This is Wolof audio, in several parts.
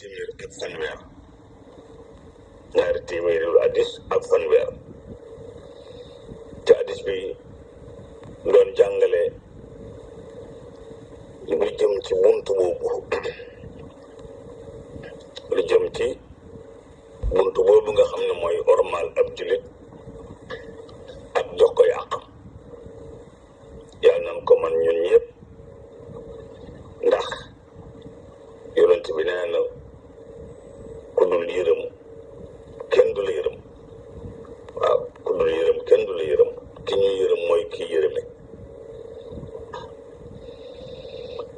téeméer ak fanweer ñaari téeméeri addis ak fanweer te addis bi doon jàngale lu jëm ci buntu boobu nga xam ne mooy ormal ab julit ak jox ko yàqam yàlla nañ ko man ñun ñëpp ndax yonent bi nee na ku dul yërëm kenn du la yërëm waaw ku dul yërëm kenn du la yërëm ki ñu yërëm mooy kii yërëme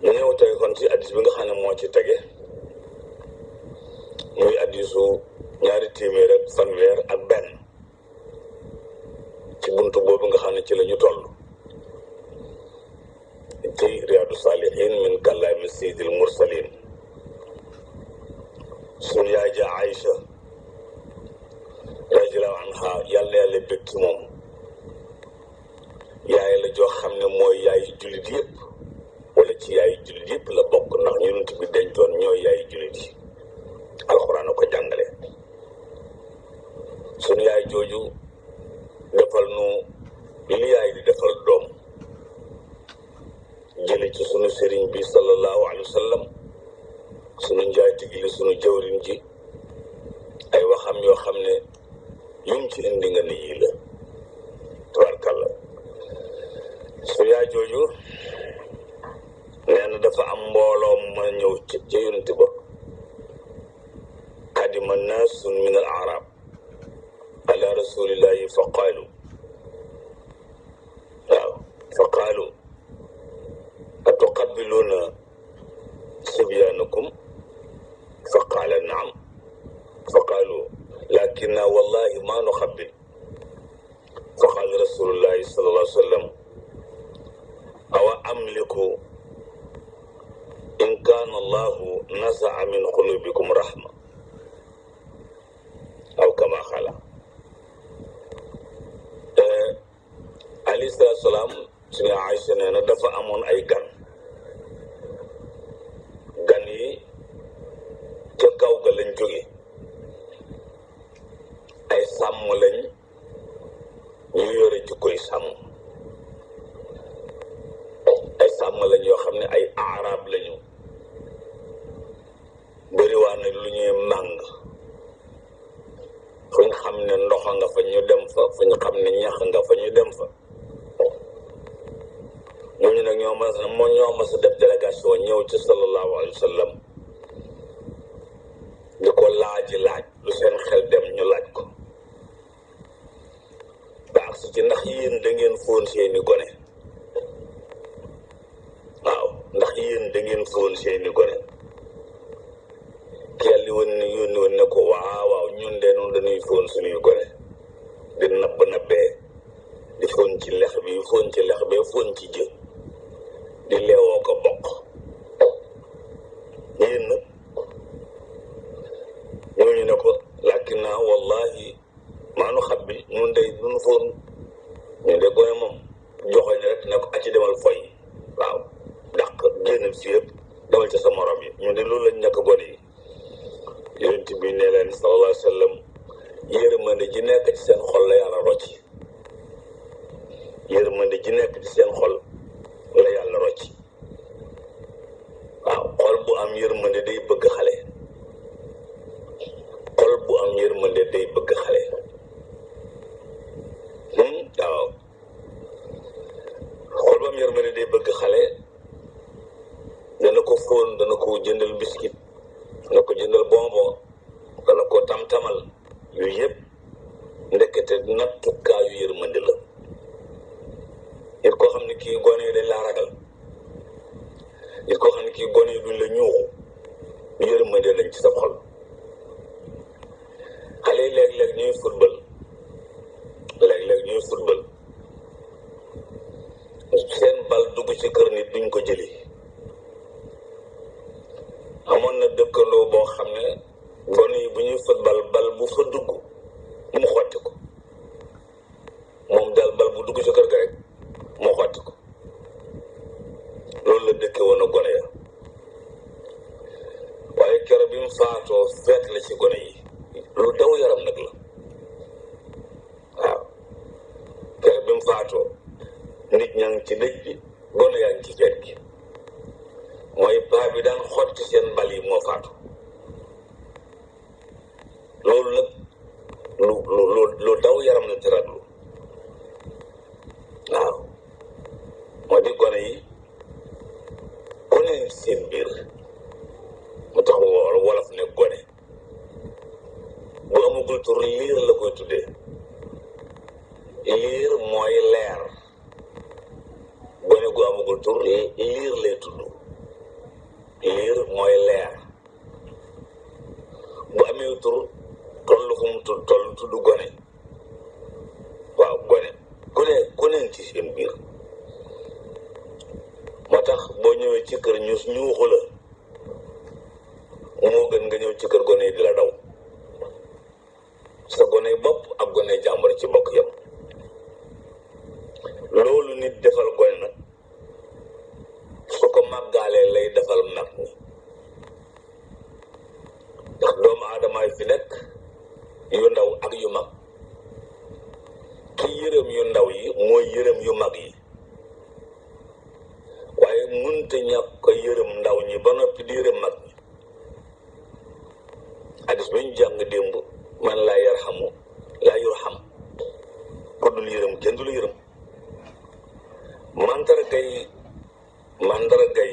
mu ñëw tey kon ci addis bi nga xam ne moo ci tege muy addisu ñaari téeméer ak fanweer ak benn ci buntu boobu nga xam ne ci la ñu toll ci riyaadu saalihiin min kalaami sayyidil mursaliin suñu yaay ja Aïcha radiyallaahu anha yàlla yàlla bég ci moom yaay la joo xam ne mooy yaayu jullit yëpp wala ci yaayu jullit yëpp la bokk ndax yonent bi dencoon ñooy yaayu jullit yi alxuraan a ko jàngale suñu yaay jooju defal nu li yaay di defal doom jële ci sunu sëriñ bi sallallahu alayhi wa sallam sunu njaay tigili sunu jawriñ ji ay waxam yoo xam ne yum ci indi nga ni yii la tabarkàlla su yaay jooju nee na dafa am mbooloo ma ñëw ca yonent ba qadima naasun min al arab ala rasulillahi fa qaalu atuqabbiluuna sibyaanakum fa qaala naam fa qaalu lakinna wallahi ma nuqabbil fa qaala rasulullahi sallallahu alayhi wa sallam awa amliku in kaana allahu nasaa min qulubikum rahma aw kama qaala alayhi salaatu salaam suñu Aysa nee na dafa amoon ay gan yi ca kaw ga lañ jóge ay sàmm lañ ñu yore jikkoy sàmm ay sàmm lañ yoo xam ne ay arab lañu bëriwaa na lu ñuy màng fu ñu xam ne ndox nga fa ñu dem fa fu ñu xam ne ñax nga fa ñu dem fa ñooñu nag ñoo mas a def délégation ñëw ci sallallahu alayhi wa sallam di ko laaj lu seen xel dem ñu laaj ko ba agsi ci ndax yéen da ngeen fóon seeni gone waaw ndax yéen da ngeen fóon seeni gone ki yàlla yónni woon ne ko waaw ñun de noonu dañuy fóon suñuy gone di nabbee di fóon ci lex bi fóon ci lex bee fóon ci jë di leewoo ko bokk yéen nag ñooñu ne ko lakin naa wallahi maa nu xabbil ñun de duñu fóon ñun de gone moom joxoñ rek ne ko aci demal foy waaw dàq génn fi yëpp demal ca sa morom yi ñun de loolu lañ nekk gone yi yonent bi ne leen sallallahu alayhi wa sallam yërmande ji nekk ci seen xol la yàlla rocci yërmande ji nekk ci seen xol la yàlla rocci waaw xol bu am yërmande day bëgg xale xol bu am yërmande day bëgg xale waaw xol bu am yërmande day bëgg xale dana ko fóon dana ko jëndal biskit dana ko jëndal bonbon dana ko tam-tamal yooyu yëpp ndekete nattukaayu yërmande la nit koo xam ne kii gone yi dañ laa ragal nit koo xam ne kii gone yi duñ la ñuuxu yërmande lañ ci sa xol xale yi léeg-léeg ñuy football seen bal dugg ci kër nit duñ ko jëli amoon na dëkkandoo boo xam ne gone yi bu ñuy football bal bu fa dugg mu xotti ko moom daal bal bu dugg ci kër ga rek mu xotti ko loolu la dëkke woon a gone ya waaye keroog bi mu faatu faatoo feet la ci gone yi lu daw yaram nag la waaw kere bi mu faatoo nit ñaa ngi ci dëj bi gone yaa ngi ci feet gi mooy paa bi daan xotti seen bal yi moo faatu loolu nag lu daw yaram la tëradlu waaw moo di gone yi ku ne seen biir mu tax wolof ne gone bu amagul tur liir la koy tuddee liir mooy leer gone gu amagul tur liir lay tudd liir mooy leer bu amee tur tollu fu mu toll tudd gone waaw gone ku ne ci seen biir moo tax boo ñëwee ci kër ñuuxu la moo gën nga ñëw ci kër gone yi di la daw sa gone bopp ak gone jàmbur ci bokk yam loolu nit defal gone nag su ko màggaalee lay defal mag ñi ndax doomu aadamaay fi nekk yu ndaw ak yu mag ki yërëm yu ndaw yi mooy yërëm yu mag yi waaye munte ñàkk ko yërëm ndaw ñi ba noppi di yërëm mag ñi hadis bi ñu jàng démb man laa yarhamu laa yurham ko dul yërëm kenn du la yërëm mandargay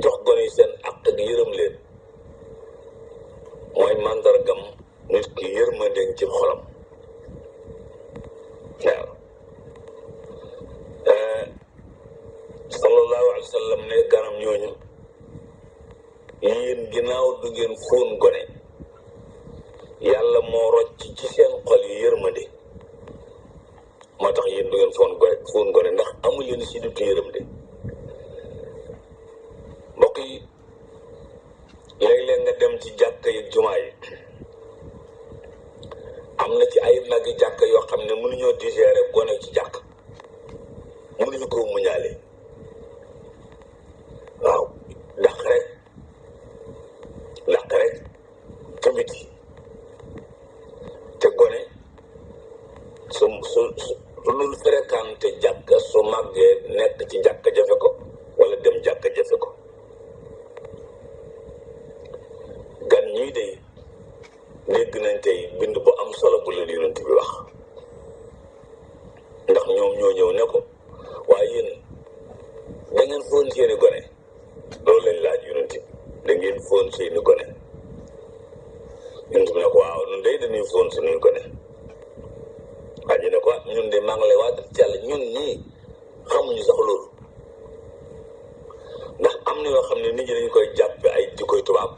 jox gone yi seen àq ak yërëm leen mooy mandargam nit ki yërmande ci xolam waaw sallallahu alayhi wa sallam ne ganam ñooñu yéen ginnaaw du ngeen fóon gone yàlla moo rocc ci seen xol yi yërmande moo tax yéen du ngeen fóon gone ndax amu leen si dutu yërmande mbokk yi léeg-léeg nga dem ci jàkka yi jumaa yi am na ci ay magi jàkka yoo xam ne mënuñoo digérer gone ci jàkk mënuñu ko muñaale waaw daq rek ca biti te gone su dul fréquenté jàkka su màggee nekk ci jàkka jafe ko wala dem jàkka jafe ko gan ñii de dégg nañ tey bind bu am solo bu leen yonent bi wax ndax ñoom ñoo ñëw ne ko waaye yéen da ngeen fóon seeni gone loolu lañ laaj yonent bi da ngeen fóon seeni gone yonent bi ne ko waaw ñun day dañuy fóon suñuy gone waa ji ne ko ñun de maa ngi lay waat ci Yàlla ñun ñii xamuñu sax loolu ndax am na yoo xam ne nit ñi dañu koy jàppe ay jikkoy tubaab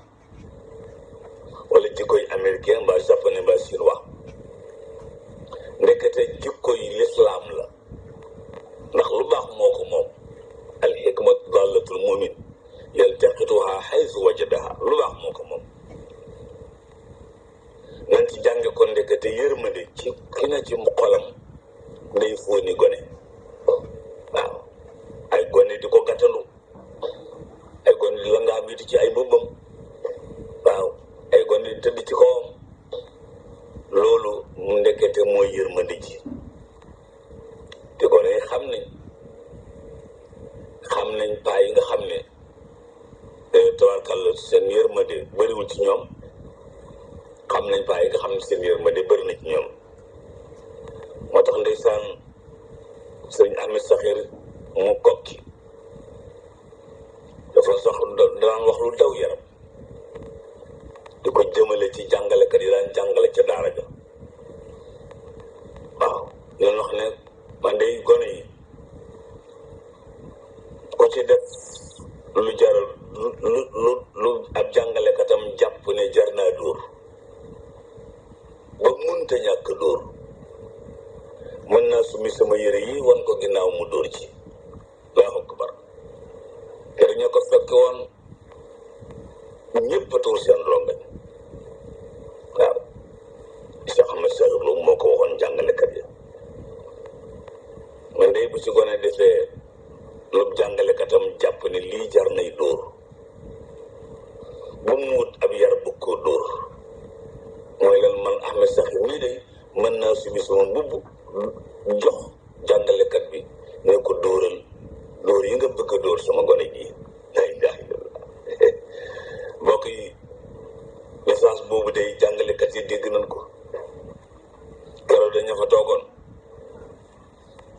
wala jikkoy américain mbaa japonais mbaa chinois ndekete jikkoy lislaam la ndax lu baax moo ko moom al hikmatu dallatul mu'min yaltaqituha haythu wajadaha lu baax moo ko moom nañ ci jànge ko ndekete yërmande ci ki na ci xolam day fóoni gone waaw ay gone di ko gàttandu ay gone di la ngaa biti ci ay mbubbam waaw ay gone di tëdd ci kawam loolu mu ndekete mooy yërmande ji te gone yi xam nañ paa yi nga xam ne tabarkàlla seen yërmande bëriwul ci ñoom xam nañ paa yi nga xam ne seen yërmande bëri na ci ñoom moo tax ndeysaan sëriñ Ahmed Saxir mu kokki dafa sax daan wax lu daw yaram di ko jëmale ci jàngalekat yi daan jàngale ca daara ja waaw yoon wax ne man day gone yi ku ci def lu jaral lu ab jàngalekatam jàpp ne jar naa dóor ba munta ñàkk dóor mën naa sumi sama yére yi wan ko ginnaaw mu dóor ci Allahu akbar kër ña ko fekke woon ñëpp a tuur seen rongañ waaw Cheikh Ahmed Sakhir Lo moo ko waxoon jàngalekat yi man day bu ci gone defee lu jàngalekatam jàpp ne lii jar nay dóor bu mu wut ab bii day mën naa sumi sama mbubb jox jàngalekat bi ne ko dóoral dóor yi nga bëgg a dóor sama gone gi la ilaha illallah mbokk yi message boobu day jàngalekat yi dégg nañ ko keroog dañu fa toogoon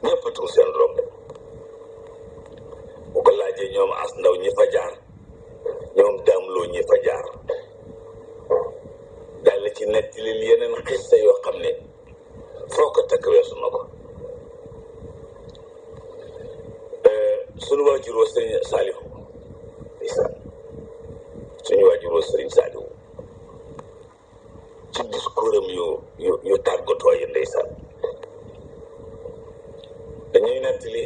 ñëpp tuur seen ronge bu ko laajee ñoom as ndaw ñi fa jaar ñoom daamloo ñi fa jaar daal la ci nettali yeneen xista yoo xam ne foo ko takk weesu na ko suñu waajuroo sëriñ Saalihu ndeysaan suñu waajuroo sëriñ Saalihu ci discours am yu tàggatoo yi ndeysaan dañuy nettali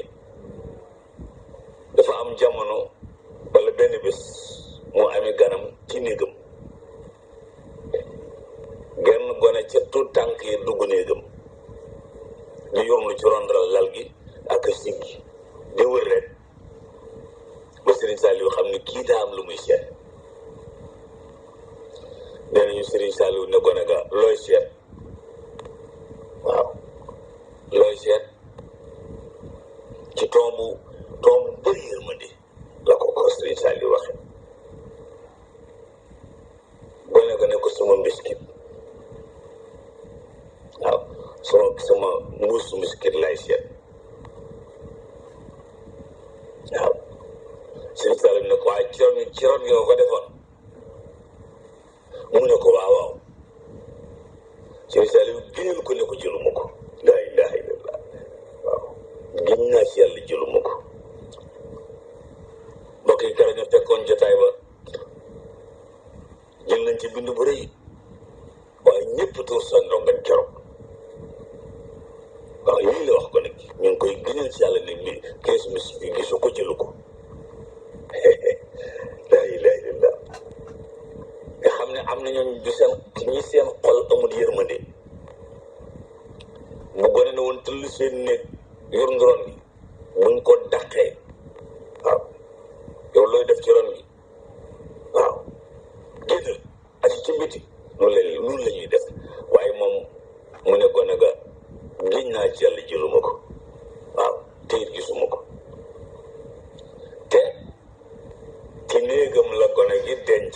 dafa am jamono wala benn bés mu amee ganam ci néegam genn gone ca tuut tànk yi dugg néegam di yurnu ci rondal lal gi ak siggi di wër rek ba Serigne Saliou xam ne kii daa am lu muy seet nee nañu Serigne Saliou ne gone ga looy seet waaw looy seet ci tombu bëri yërmande la ko Serigne Saliou waxe gone ga ne ko sama mbiskit waaw sama mbuusu mbiskit lay seet waaw Serigne Saliou ne ko waaye ci ron nga ko defoon mu ne ko waaw waaw Serigne Saliou génneel ko ne ko jëluma ko laa ilaha illallah waaw giñ naa ci yàlla jëluma ko mbokk yi keroog ñu fekkoon jotaay ba jël nañ ci bind bu rëy waaye ñëpp tuur sa ndongañ keroog waaw lii la wax ko nag ñu ngi koy gënal ci yàlla ne mi kees mis bi gisu ko jëlu ko laa ilaha illallah nga xam ne am na ñoom du seen ñi seen xol amul yërmande bu gone ne woon tëll seen néeg yor ndoroon gi buñ ko dàqee waaw yow looy def ci ron gi waaw génnal ak ci biti noonu la ñuy def waaye moom mu ne gone ga giñ naa ci yàlla jëluma ko waaw te it gisuma ko te ci néegam la gone gi denc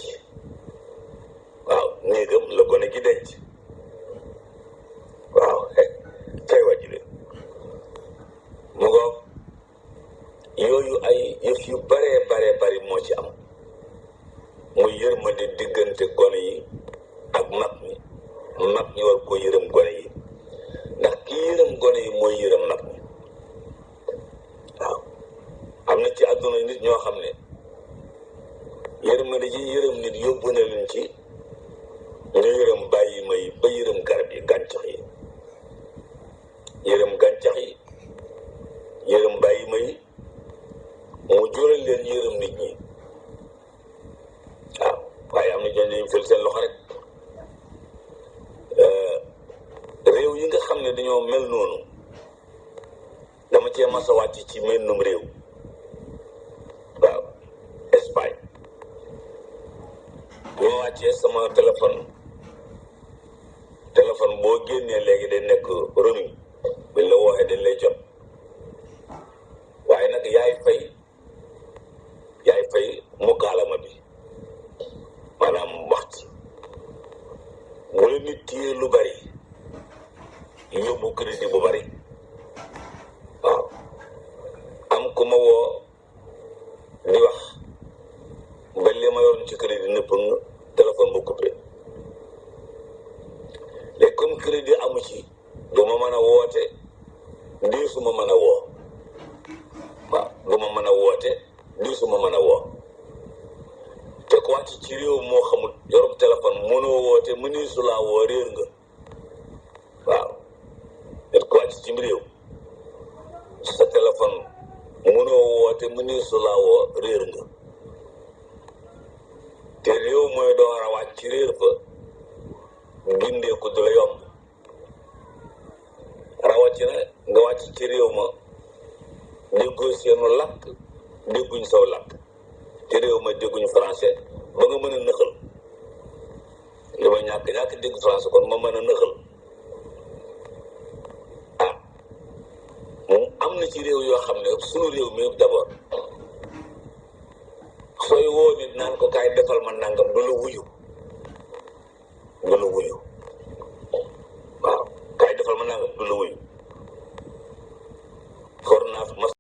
waaw néegam la gone gi denc waaw tey wàjjule mu ngoog yooyu ay yëf yu baree bari moo ci am muy yërmande diggante gone yi ak mag ñi war ko yërëm gone yi ndax ki yërëm gone yi mooy yërëm mag ñi waaw am na ci àdduna nit ñoo xam ne yërmande ji yërëm nit yóbbu na leen ci ñu yërëm bàyyi may ba yërëm garab yi gàncax yi yërëm gàncax yi yërëm bàyyi may mu jural leen yërëm nit ñi waaw waaye am na ñooñu dañu fël seen loxo rek réew yi nga xam ne dañoo mel noonu dama cee mas a wàcc ci mennum réew waaw Espagne bu ma wàccee sama téléphone boo génnee léegi day nekk roaming buñ la wooxee dañ lay jot waaye nag yaay fay mukaalama bi maanaam waxtu bu la nit téye lu bari yóbbu crédit bu bari waaw am ku ma woo di wax ba li ma yoroon ci crédit nëpp nga téléphone bu coupé léegi comme crédit amu ci du ma mën a woote di su ma mën a woo waaw du ma mën a woote di su ma mën a woo te ku wàcc ci réew moo xamul yorum téléphone mënoo woote mënii su laa woo réer nga waaw nit ku wàcc ci réew sa téléphone mënoo woote mënii su laa woo réer nga te réew mooy door a wàcc ci réer fa gindeeku du la yomb rawatina nga wàcc ci réew ma déggoo seenu làkk dégguñ saw làkk ci réew ma dégguñu français ba nga mën a nëxal li ma ñàkk dégg français kon ma mën a nëxal na ci réew yoo xam ne sunu réew mi d'abord sooy woo nit naan ko kaay defal ma nangam du la wuyu